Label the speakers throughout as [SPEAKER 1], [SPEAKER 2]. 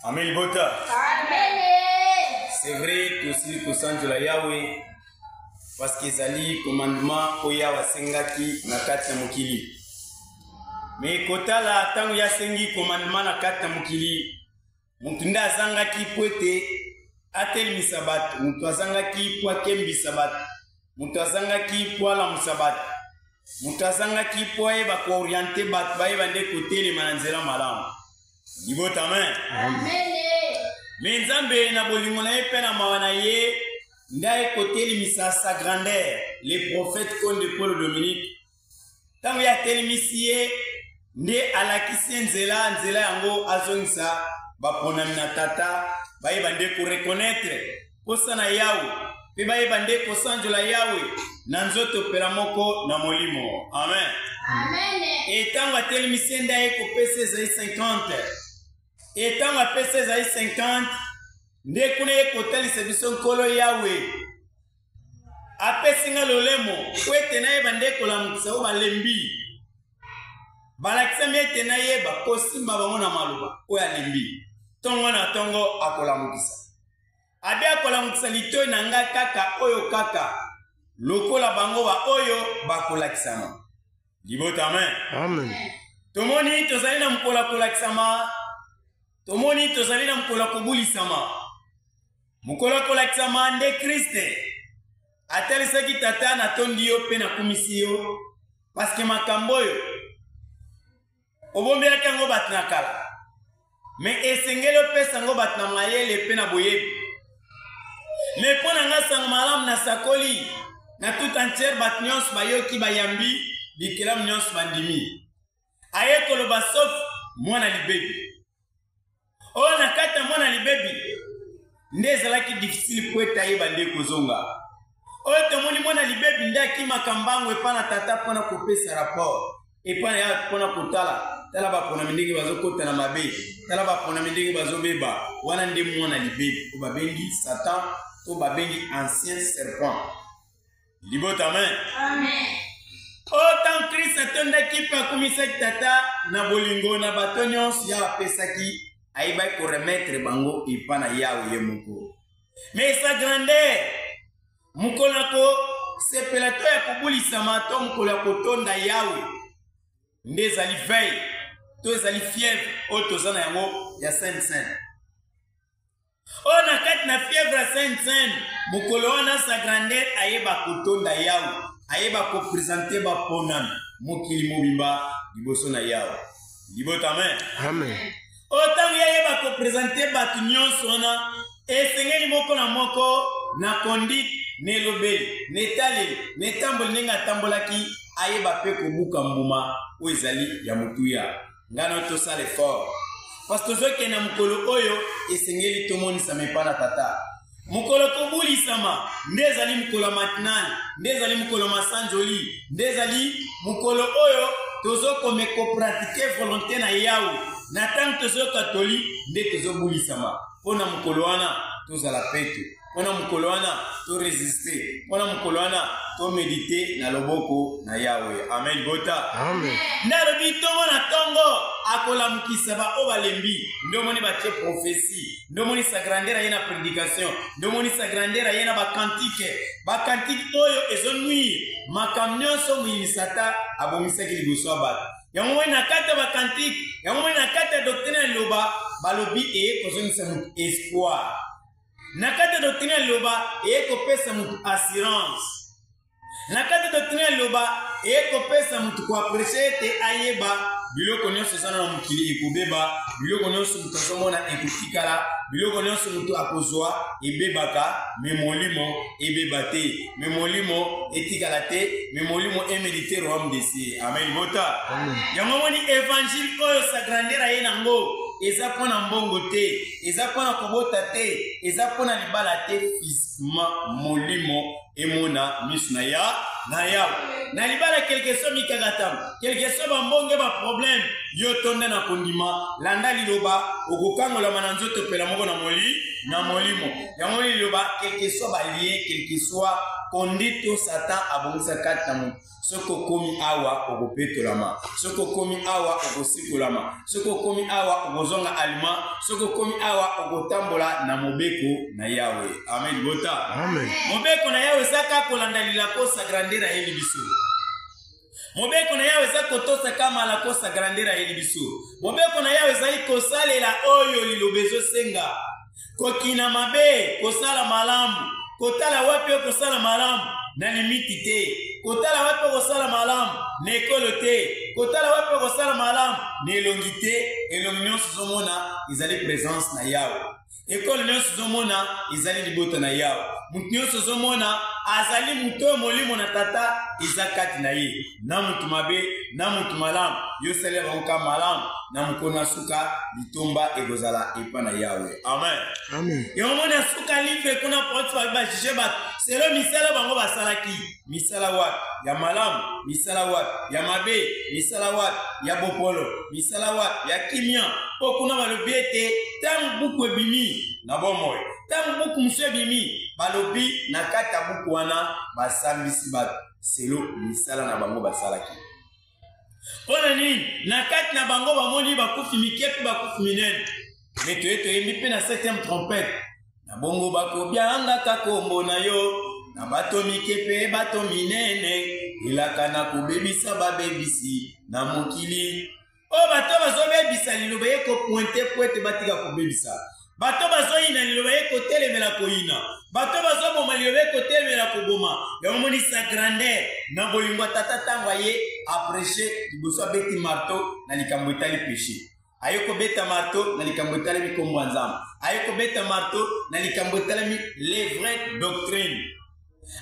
[SPEAKER 1] Amen libota. C'est vrai tosili kosanjola Yahweh parce que ezali commandement oyo Yahweh asengaki na kati ya mokili. Me kotala ntango ye asengi commandement na kati ya mokili, moto nde azangaki mpo ete atelemisa bato, moto azangaki mpo akembisa bato, moto azangaki mpo alamusa bato, moto azangaki mpo ayeba kooriente bato bayeba nde kotelema na nzela malamu. Libota amen. Me Nzambe na bolingo na ye mpe na mawa na ye nde aye kotelemisa sa grandeur le prophète Konde Paul Dominique. Ntango ye atelemisi ye nde alakisi ye nzela, nzela yango azongisa baponami na tata bayeba nde koreconnaitre mposa na Yawe mpe bayeba nde kosanjola Yawe na nzoto pela moko na molimo. Amen.
[SPEAKER 2] Amen.
[SPEAKER 1] E ntango atelemisi ye nde aye kopesa Esaïe 50. E ntango apesa Esaïe 50 nde kuna ye kotalisa biso Nkolo Yawe apesi nga lolemo mpo ete nayeba nde kolamukisa oyo balembi balakisami ete nayeba kosimba bango na maloba oyo alembi ntongo na ntongo akolamukisa Abe akolamukisa litoi na ngai kaka oyo kaka lokola bango baoyo bakolakisama. Libota amen.
[SPEAKER 3] Amen.
[SPEAKER 1] Tomoni tozali na mokolo ya kolakisama, tomoni tozali na mokolo ya kobulisama. Mokolo ya kolakisama nde Kriste atalisaki Tata, natondi yo mpe nakumisi yo paske makambo oyo obombelaki yango bato na kala me esengeli opesa yango bato na mayele mpe na boyebi me mpo na ngai sango malamu nasakoli na tout entière bato nyonso bayoki bayambi bikelamu nyonso bandimi aye koloba sauf mwana libebi oyo na kati ya mwana libebi nde ezalaki difficile mpo ete ayeba nde kozonga oyo tomoni mwana libebi nde akimaka mbangu epai na tata mpo na kopesa rapport epai na ye mpo na kotala tala baponami ndenge bazokota na mabe tala baponami ndenge bazobeba wana nde mwana libebi oyo babengi satan to babengi ancien serpent Libota amen.
[SPEAKER 2] Amen.
[SPEAKER 1] Oyo ntango Kristo atondaki mpe akumisaki Tata na bolingo na bato nyonso Yawe apesaki, ayebaki koremetre bango epa na Yawe ye moko. Mais sa grandeur, mokolo ya kosepela to ya kobulisama to mokolo ya kotonda Yawe nde ezali veille to ezali fièvre oyo toza na yango ya Sainte Sainte. Oyo na kati na fièvre ya Sainte Seine, mokolo wana sa grandeur ayeba kotonda Yawe, ayeba kopresente baponami mokili mobimba liboso na Yawe. Libota amen.
[SPEAKER 3] Amen.
[SPEAKER 1] Oyo ntango ye ayeba kopresente bato nyonso wana, esengeli moko na moko na conduite, na elobeli, na etaleli, na etamboli ndenge atambolaki, ayeba mpe kobuka mbuma oyo ezali ya motuya. Nga na tosala effort. Parce tozokende na mokolo oyo esengeli tomonisama epai na Tata. Mokolo kobulisama nde ezali mokolo ya matinale, nde ezali mokolo ya masanjoli, nde ezali mokolo oyo tozokome kopratike volonte na Yawe. Na ntango tozoyoka toli nde tozobulisama mpo na mokolo wana tozala peto, mpo na mokolo wana toresiste, mpo na mokolo wana tomedite na loboko na Yawe. Amen bota.
[SPEAKER 2] Amen.
[SPEAKER 1] Nde alobi ntongo na ntongo akolamukisa baoyo balembi. Nde omoni batie prophetie, nde omoni sa grandeur aye na prédication, nde omoni sa grandeur aye na bakantike, bakantike oyo ezonuire makambo nyonso moyini Satan abongisaki liboso ya bato. Yango omoni na kati ya bakantike, yango omoni na kati ya doctrine ya liloba, balobi eye kozongisa moto espoir. Na kati ya doctrine ya liloba eye kopesa moto assurance. Na kati ya doctrine ya liloba eye kopesa moto koapresie ete ayeba biloko nyonso eza na mokili ekobeba, biloko nyonso moto azomona ekotikala, biloko nyonso moto akozwa ebebaka, me molimo ebeba te, me molimo etikala te, me molimo emedite royaume des cieux. Amen bota. Yango omoni evangile oyo sa grandeur aye nango eza mpo na mbongo te, eza mpo na kobota te, eza mpo na libala te, physiquement molimo emona miso na ya na yawe. Na libala quelque soit mikakatano, quelque soit bambonge ba problème, yo tonda na kondima, landa liloba, okokangolama na nzoto pela moko na moli na molimo. Yango liloba quelque soit ba lien, quelque soit conduite to Satan abongisa kati na moto. Soki okomi awa okopetolama, soki okomi awa okosikolama, soki okomi awa okozonga alima, soki okomi awa okotambola na mobeko na Yawe. Amen bota.
[SPEAKER 2] Amen.
[SPEAKER 1] Mobeko na Yawe eza kaka kolanda lilako sa grandeur ayeli biso. Mobeko na Yawe eza kotosa kaka malako sa grandeur ayeli biso. Mobeko na Yawe ezali kosalela oyo liloba ezosenga. Kokina mabe, kosala malamu, kotala wapi okosala malamu na limiti te, kotala wapi okosala malamu na ekolo te, kotala wapi okosala malamu na elongi te. Elongi nyonso ozomona ezali presence na Yawe. Ekolo nyonso ozomona ezali libota na Yawe. Moto nyonso ozomona azali moto oyo molimo na Tata eza kati na ye. Na moto mabe na moto malamu, yo salela bango kaka malamu, na mokolo na suka litomba ekozala epa na Yawe. Amen.
[SPEAKER 2] Amen.
[SPEAKER 1] Yango moni na suka livre kuna poti bajuge bato selo misala bango basalaki, misala wapi ya malamu, misala wapi ya mabe, misala wapi ya bopolo, misala wapi ya kimia. Mpo kuna balobi ete ntango buku ebimi na bomoi, ntango buku mosusu ebimi, balobi na kati ya buku wana basambisi bato selo misala na bango basalaki. Mpo na nini? Na kati na bango bamoni bakufi mike mpe bakufi minene. Me toye toyembi mpe na 7e trompette, na bongo bakobiangaka kombo na yo na bato mike mpe bato minene, elaka na kobebisa babebisi na mokili. Oyo bato bazobebisa liloba ye kopointe po ete batika kobebisa. Bato bazoyina liloba ye kotelemela koyina. Bato bazoboma liloba ye kotelemela koboma. Yango moni sa grandeur na bolingo ya Tata ntango aye apreche liboso abeti marteau na likambo etali peche. Aye kobeta marteau na likambo etalemi kombo ya Nzambe. Aye kobeta marteau na likambo etalemi les vraies doctrines.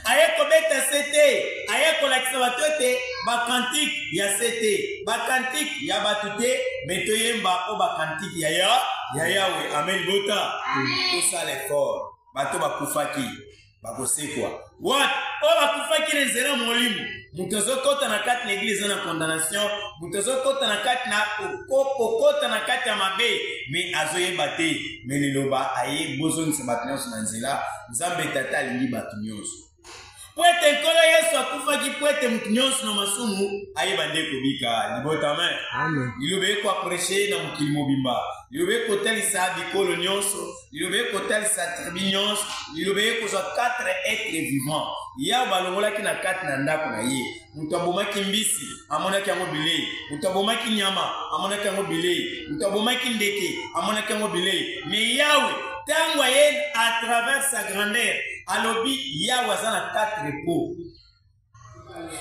[SPEAKER 1] Aye kobeta sete, aye kolakisa bato ete bakantike ya sete, bakantike ya bato te, me toyemba o bakantike ya ya ya Yawe. Amen bota. Tosala effort. Bato bakufaki bakosekwa. Wapi oyo bakufaki na nzela molimo? Moto azokota na kati na eglise eza na condamnation, moto azokota na kati na kokota na kati ya mabe, me azoyeba te. Me liloba aye bozongisa bato nyonso na nzela. Nzambe Tata alingi bato nyonso, po ete Nkolo Yesu akufaki po ete moto nyonso na masumu ayeba nde kobika. Libota amen.
[SPEAKER 2] Amen.
[SPEAKER 1] Liloba ekoapreche na mokili mobimba, liloba ekotalisa bikolo nyonso, liloba ekotalisa tribu nyonso, liloba ekozwa 4 êtres vivants. Yawe balongolaki na kati na ndako na ye. Moto abomaki mbisi, amonaki yango bilei. Moto abomaki nyama, amonaki yango bilei. Moto abomaki ndeke, amonaki yango bilei. Mais Yawe, ntango aye à travers sa grandeur, alobi Yawe aza na 4 pots.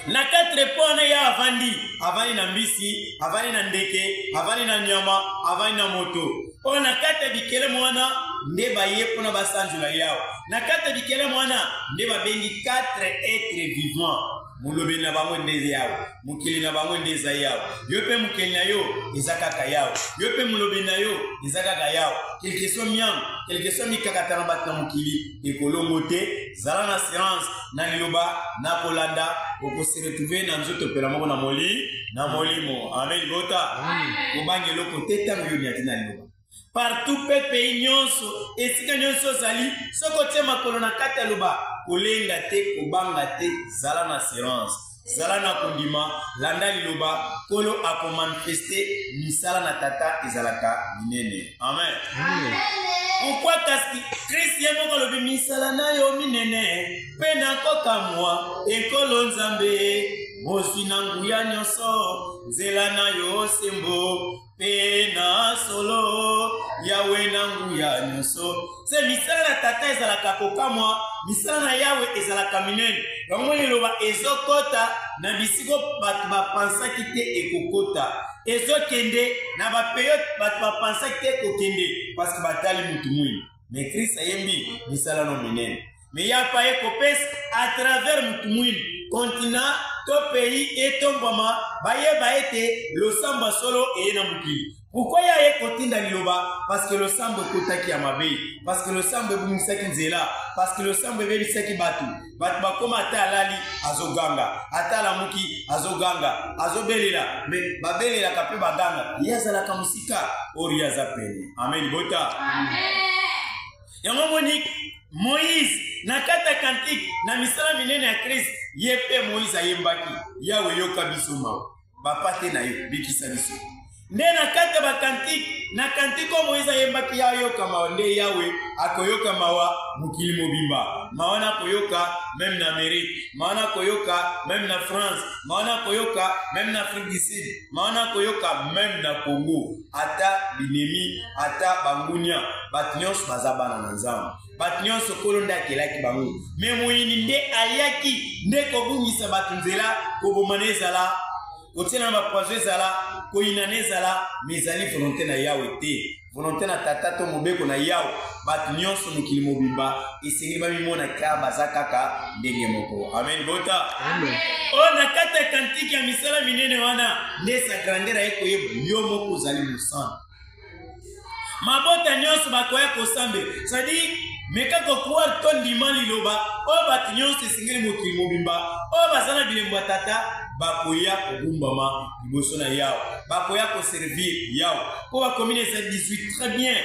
[SPEAKER 1] Na 4 pots wana Yawe avandi, avandi na mbisi, avandi na ndeke, avandi na nyama, avandi na moto. Oyo na kati ya bikelemo wana nde baye mpona basanzola Yawe. Na kati ya bikelemo wana nde babengi 4 êtres vivants. Molobeli na bango nde Yawe, mokili na bango nde eza Yawe. Yo mpe mokeli na yo eza kaka Yawe, yo mpe molobeli na yo eza kaka Yawe. Quelque soit miango, quelque soit mikakatano bato na mokili ekolongo te. Zala na assurance na liloba na kolanda, okose retrouver na nzoto pela moko na moli na molimo. Amen libota, kobanga eloko te ntango yo onyati na liloba. Partout mpe pays nyonso, esika nyonso ozali, soki otie makolo na kati ya loba, kolenga te, kobanga te, zala na assurance, zala na kondima, landa liloba, Nkolo akomanifeste misala na Tata ezalaka minene. Amen. Amen. Pourquoi? Kasi Christ ye moko alobi misala na yo minene mpe nakokamwa, ekolo Nzambe mozwi na nguya nyonso, nzela na yo sembo mpe na solo, Yawe na nguya nyonso. Se misala na Tata ezalaka kokamwa, misala na Yawe ezalaka minene. Yango liloba ezokota na bisiko bato bapansaki te ekokota, ezokende na baperiode bato bapansaki te ekokende, parce que batali mutu mwindu. Mais Christ ayembi misala no minene, me ya pa ye kopesa à travers mutu mwindu, continent to pays etombwama, bayeba ete losambo ya solo eye na mokili. Pourquoi ya ye kotinda liloba? Parce que losambo ekotaki ya mabe, parce que losambo ebungisaki nzela, parce que losambo ebebisaki bato. Bato bakoma ata alali azoganga, ata alamuki azoganga, azobelela, me babelelaka mpe baganga, ye azalaka mosika, or ye aza pene. Amen libota. Yango moni Moïse na kati ya cantique na misala minene ya Christ, ye mpe Moïse ayembaki, Yawe yoka biso mawa, bapate na yo bikisa biso. Nde na kati ya bakantike, na kantike oyo Moïse ayembaki, ya yoka mawa, nde Yawe akoyoka mawa mokili mobimba. Mawa na koyoka meme na Amerique, mawa na koyoka meme na France, mawa na koyoka meme na Afrique du Sud, mawa na koyoka meme na Congo. Ata binemi, ata bangunia, bato nyonso baza bana na Nzambe. Bato nyonso Nkolo nde akelaki bango, me moyini nde ayaki nde kobungisa bato nzela, koboma na ezala, kotiela na bapoison ezala, koyina na ezala, me ezali volonte na Yawe te, volonte na Tata to mobeko na Yawe. Bato nyonso mokili mobimba esengeli bamimona ka baza kaka ndenge moko. Amen bota. Amen. Oyo na kati ya kantike ya misala minene wana nde sa grandeur aye koyeba yo moko ozali mosantu. Mabota nyonso bakoya kosambela, c'est-à-dire meka kokroire to ndima liloba oyo bato nyonso esengeli mokili mobimba oyo baza na bilembo ya Tata bakoya kogumbama liboso na Yawe, bakoya koservir Yawe. Mpo bakomi na eza 18 très bien,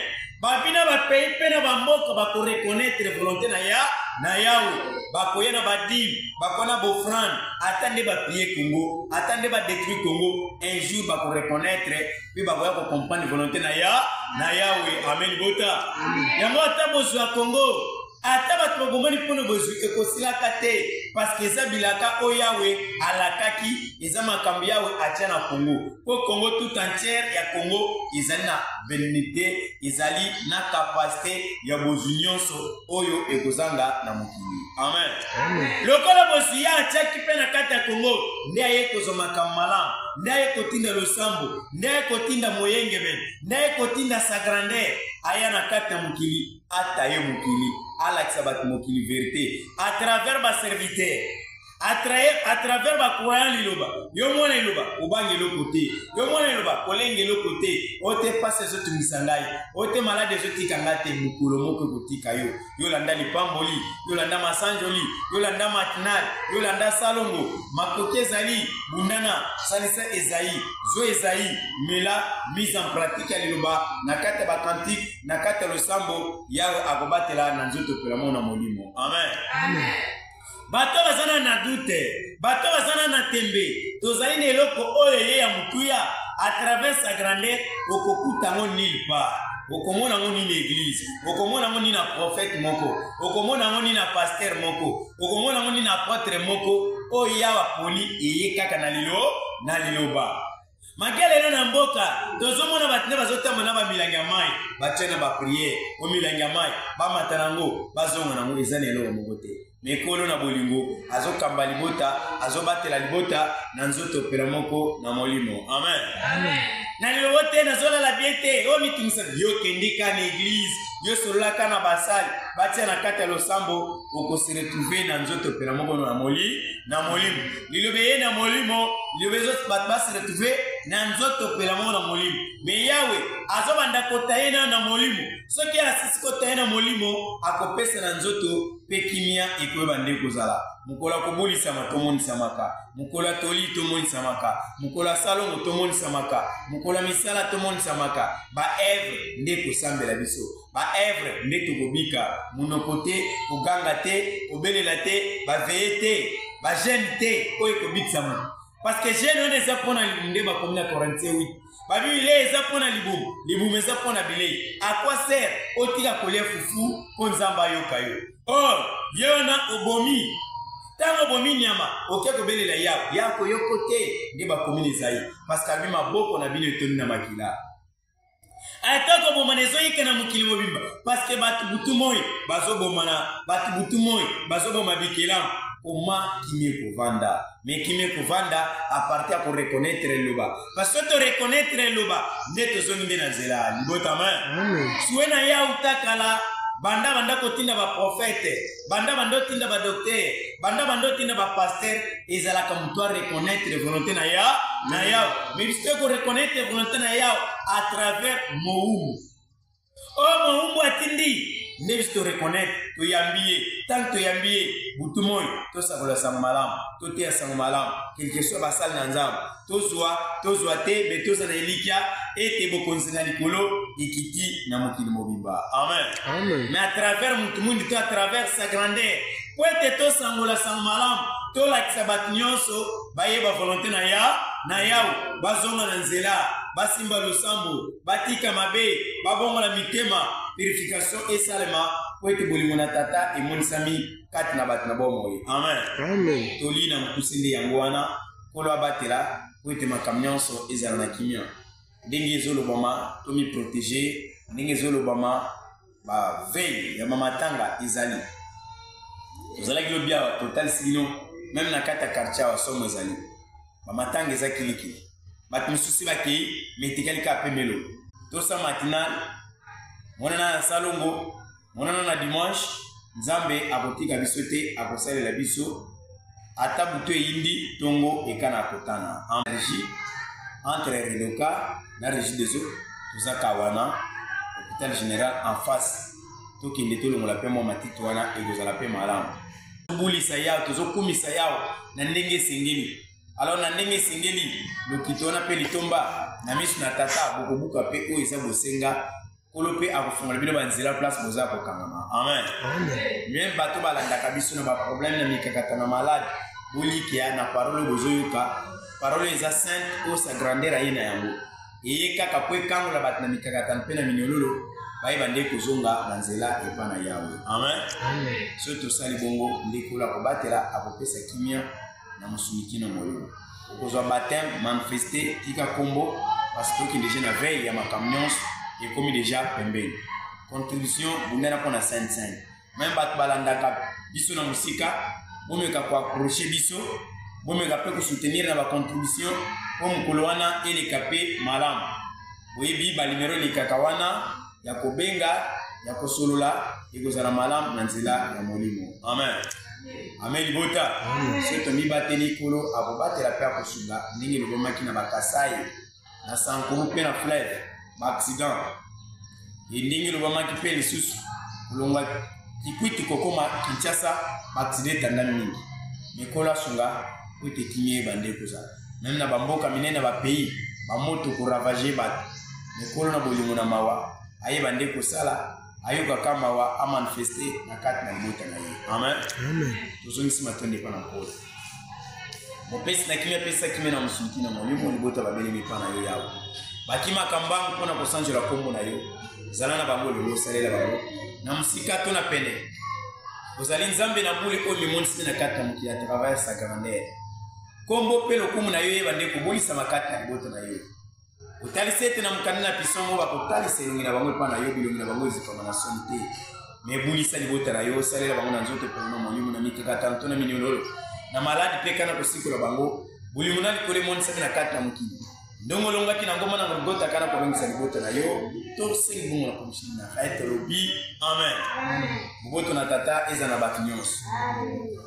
[SPEAKER 1] babi na bapays mpe na bamboka bakoreconnaitre volonté na ya na Yawe, bakoya na badime, bakoya na bofrande, ata nde baplie Congo, ata nde badetruire Congo, un jour bakoreconnaitre mpe bakoya kocomprendre volonté na ya na Yawe. Amen bota. Yango ata bozwi ya Congo, ata bato babomani mpona bozwi, ekosilaka te, parceke eza bilaka oyo Yawe alakaki, eza makambo Yawe atia na Congo. Mpo Congo tout entière ya Congo ezali na benite, ezali na kapasite ya bozwi nyonso oyo ekozanga na mokili. Amen. Amen. Lokola bozwi ye atiaki mpe na kati ya Congo, nde aye kozwa makambo malamu, nde aye kotinda losambo, nde aye kotinda moyengebene, nde aye kotinda sa grandeur aya na kati ya mokili, ataye mokili, alakisa bato mokili verite à travers baserviteur, à travers bacroyant liloba. Yo mwana liloba, obanga eloko te. Yo mwana liloba, kolenga eloko te. Oyo te mpasi ezotungisa ngai, oyo te maladi ezotika ngai te, mokolo moko ekotika yo. Yolanda lipamboli, yolanda masanjoli, yolanda matinal, yolanda salongo, makoki ezali, bundana, salisa Ezayi, zo Ezayi, mela mise en pratique ya liloba na kati ya bakantike, na kati ya losambo, Yawe akobatela na nzoto pelamo na molimo. Amen. Amen. Bato baza na dute, bato baza na tembe, tozali na eloko oyo eye ya motuya à travers sa grandeur, okokuta yango nulle part. Okomona yango nini église, okomona yango nini na prophète moko, okomona yango nini na pasteur moko, okomona yango nini na apôtre moko, oyo Yawe aponi eye kaka na lilo na liloba. Makelele na mboka tozomona bato nde bazotamba na bamilangi ya mai, batia na bapriere o milangi ya mai, bamata nango bazonga nango, eza na eloko moko te. Mekolo na bolingo azokamba libota, azobatela libota na nzoto pela moko na molimo. Amen. Amen. Na lilobo te nazolala bien te, oyo mitungisa yo, kendika na eglise. Yo sololaka na basali batia na kati ya losambo, okose retrouver na nzoto pela moko na moli na molimo. Liloba eye na molimo, liloba ezo bato base retrouver na nzoto pela moko na molimo. Me Yawe azobanda kotaye na na molimo. Soki asisi kotaye na molimo, akopesa na nzoto mpe kimia ekoyeba nde kozala. Mokolo ya kobulisama tomonisamaka, mokolo ya toli tomonisamaka, mokolo ya salongo tomonisamaka, mokolo ya misala tomonisamaka. Baevre nde kosambela biso, baevre nde tokobika. Monoko te, koganga te, kobelela te, baveye te, bagene te oyo ekobikisa moto, parce que gene wana eza mpo na libumu. Nde bakomi na Corinthiens 8, babi bilei eza mpo na libumu, libumu eza mpo na bilei. À quoi sert otika kolia fufu mpo Nzambe ayoka yo? Or ye wana obomi, ntango obomi nyama oke kobelela Yawe, ya koyoko te. Nde bakomi na Ezayi, parce que alobi maboko na bino etondi na makila. Ata kobomana ezoyika na mokili mobimba, parce que bato butu moi bazobomana, bato butu moi bazoboma bikelamu. Koma kimia ekovanda? Me kimia ekovanda à partir ya koreconnaitre eloba, parce que toreconnaitre eloba nde tozongi nde na nzela libotama. Sue na ye auta kala, banda banda kotinda baprofete, banda banda otinda badocteur, banda banda otinda bapasteur, ezalaka moto areconnaitre volonté na ya na Yawe. Me biso tokoreconnaitre volonté na Yawe à travers mowumbu oyo mowumbu atindi, nde biso toreconnaitre, toyambi ye. Ntango toyambi ye, butu moi tosakola sango malamu, toteya sango malamu, quelque soit basali na Nzambe tozwa tozwa te, me toza na elikya ete bokonzi na likolo ekiti na mokili mobimba. Amen, amen. Mais à travers motu mundi to à travers sa grandeur, po ete tosangola sango malamu, tolakisa bato nyonso bayeba volonté na ya na Yawe, bazonga na nzela, basimba losambo, batika mabe, babongola mitema, purification esalema, po ete bolingo na Tata emonisami kati na bato na bomoi. Amen, amen. Toli na mokuse nde yango wana. Nkolo abatela po ete makambo nyonso ezala na kimia. Ndenge ezolobama, tomiprotege. Ndenge ezolobama, baveille ya mamatanga ezali. Tozalaki lobi awa, totalisi bino meme na kati ya quartier awa, somo ezali, bamatanga eza kilikili, bato mosusu bakei, me etikali kaka pembelo. Tosa matinal monana na salongo, monana na dimanche. Nzambe akotika biso te, akosalela biso ata butu eyindi, ntongo ekana kotana. En régie, entre Reloka na Régie des eaux, toza ka wana, hôpital général en face. Tokende tolongola mpe mwa matiti wana, ekozala mpe malamu. Tobulisa Yawe, tozokumisa Yawe na ndenge esengeli. Alors na ndenge esengeli, lokito wana mpe litomba na miso na Tata, bokobuka mpe oyo eza bosenga. Nkolo mpe akofungola bino banzela place boza kokangama. Amen, amen. Meme bato balandaka biso na baproblème, na mikakata, na malade, bolikia na parole oyo bozoyoka. Parole eza sainte, oyo sa grandeur aye na yango, eye kaka mpo ekangola bato na mikakatano mpe na minyololo, bayeba nde kozonga na nzela epa na Yawe. Amen, amen. Soki tosali bongo, nde Nkolo akobatela, akopesa kimia na mosuni kino molimo. Okozwa baptême manifeste, tika kombo, parce que tokende deja na veille ya makambo nyonso ekomi deja pembeni. Contribution bundana mpo na sainte sainte. Meme bato balandaka biso na mosika, bomeka koapproche biso, bomeka mpe kosoutenir na bacontribution mpo mokolo wana eleka mpe malamu. Boyebi banimero elekaka wana ya kobenga, ya kosolola, ekozala malamu na nzela ya molimo. Amen, amen. Libota, soki tomibateli, Nkolo akobatela mpe akosunga. Ndenge elobamaki na Bakasai, na Sankuru mpe na fleuve, baaccident e, ndenge elobamaki mpe lisusu kolongwa Kikwiti kokoma Kinshasa, baaccident etandami mingi. Me Nkolo asunga po ete kimia eyeba nde kozala meme na bamboka minene, na bapays, bamoto koravage bato. Me Nkolo na bolingo na mawa ayeba nde kosala, ayokaka mawa, amanifeste na kati na libota na ye. Amen, amen. Tozongisi matondi epa na Nkolo mopesi na kimia. Apesa kimia na mosuni na molimo. Libota babelemi epa na yo Yawe, bakimaka mbangu mpo na kosanzola nkombo na yo. Zala na bango lelo, osalela bango na mosika to na pene. Ozali Nzambe na bule oyo mimonisi na kati na mokili ya travers sa grandeur. Nkombo mpe lokumu na yo eyeba nde kobolisama kati na libota na yo. Otalisi ete na mokanda na pisomo bakotalisa elongi na bango epai na yo, bilongi na bango ezipama na soni te. Mebulisa libota na yo, osalela bango na nzoto epona na molimo, na mikakatano to na minyololo, na maladi mpe kana kosikola bango. Bolingo na likolo emonisami na kati na mokili. Ndongo olongaki na ngomba na Golgota kana kolongisa libota na yo, tosengi bongo na komishini na ngai tolobi amen. Boboto na Tata eza na bato nyonso.